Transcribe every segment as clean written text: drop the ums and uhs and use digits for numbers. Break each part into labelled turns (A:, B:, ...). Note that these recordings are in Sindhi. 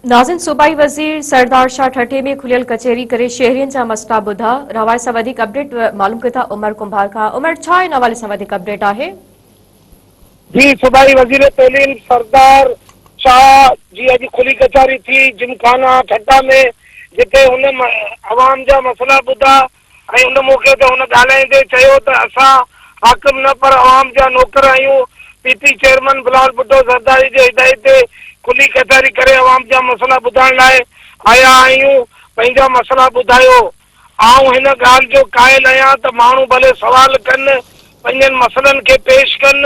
A: ناظرين صوبائي وزير سردار شاهه ٺٽي ۾ کليل ڪچهري ڪري شهرين جا مسئلا ٻڌا روايت سان وڌيڪ اپڊيٽ معلوم ڪيون ٿا عمر ڪنڀار کان عمر ڇا ان حوالي سان وڌيڪ اپڊيٽ آهي؟
B: جي صوبائي وزير تعليم سردار شاهه جي اڄ کلي ڪچهري ٿي جمخانه ٺٽا ۾ جتي هن عوام جا مسئلا ٻڌا ۽ ان موقعي تي هن ڳالهائيندي چيو ته اسان حاڪم نه پر عوام جا نوڪر آهيون، P P chairman Bilawal Bhutto Zardari جي هدايت تي کلي ڪچهري ڪري عوام جا مسئلا ٻڌائڻ لاء آيا آهيون، پنهنجا مسئلا ٻڌايو، آئون هن ڳالهه جو قائل آهيان ته ماڻهو ڀلي سوال ڪن، پنهنجن مسئلن کي پيش ڪن.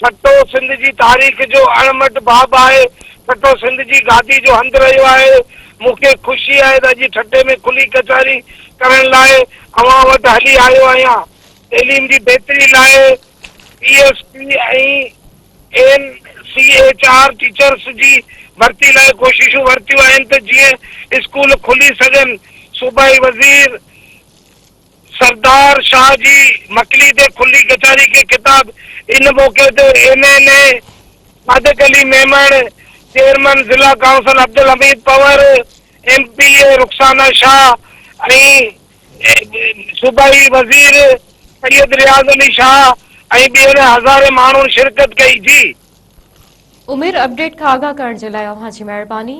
B: ٺٽو سنڌ جي تاريخ جو اڻ مٽ باب آهي. ٺٽو سنڌ جي گادي جو هنڌ رهيو آهي. مون کي خوشي آهي ته اڄ ٺٽي ۾ کلي ڪچهري ڪرڻ لاء اوهان وٽ هلي آيو آهيان. تعليم جي بهتري لاء P S P ۽ N C H R teachers جي ڀرتي لاء ڪوششون ورتيون آهن ته جيئن اسڪول کلي سگهن. صوبائي وزير. سردار شاهه جي مڪلي تي کلي ڪچهري کي خطاب ان موقعي تي M N A Sadiq Ali Memon, chairman ضلع council Abdul Hameed Panhwar, M P A Rukhsana Shah ۽ صوبائي وزير سيد رياض علي شاهه ۽ ٻين هزارين ماڻهن شرڪت ڪئي. جي.
A: عمر اپڊيٽ کان آگاهه ڪرڻ جي لاء اوهان جي مهرباني.